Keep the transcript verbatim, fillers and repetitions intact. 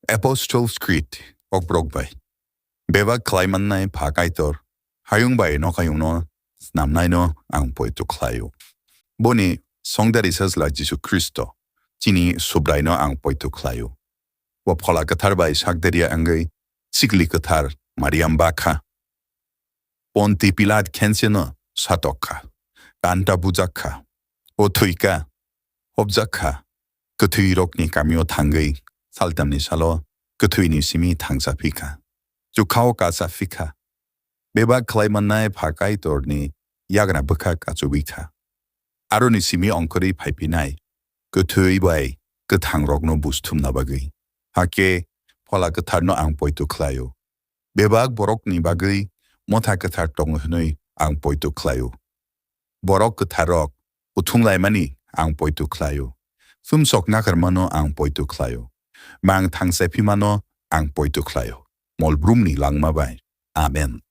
Apostles' Creed, Kokborok bai. Bebak khlai mannai Pha Kaitor, hayung bai nokhayungno snamnaino ang poito khlaio. Boni songdari sajla Jisu Khristo, chini Subraino ang poito khlaio. Bo Phola Kwthar bai sakderia wngwi sikli kwthar Mariam bakha. Ponti Pilat khenseno satok kha, kanta bujak kha, o thwi kha, hopjak kha, kwthwirokni kamio thangwi saltamni salo kwthwini simi thangsa phi kha, chukhao kasa phi kha. Bebak khlai mannai Pha Kaitorni yagra bwkha kachuwi kha. Aroni simi ongkhorwi phaiphinai kwthwi bai kwthangrokno busthumna bagwi. Hakhe Phola Kwtharno ang poito khlaio. Bebak borokni bagwi Motha Kwthar tongo hwnwi ang poito khlaio. Borok kwtharrok kuthung laimani ang poito khlaio. Sumsok nakarmano ang poito khlaio. Mang thangsa phimano ang poito khlaio. Molbrumni langma bai. Amen.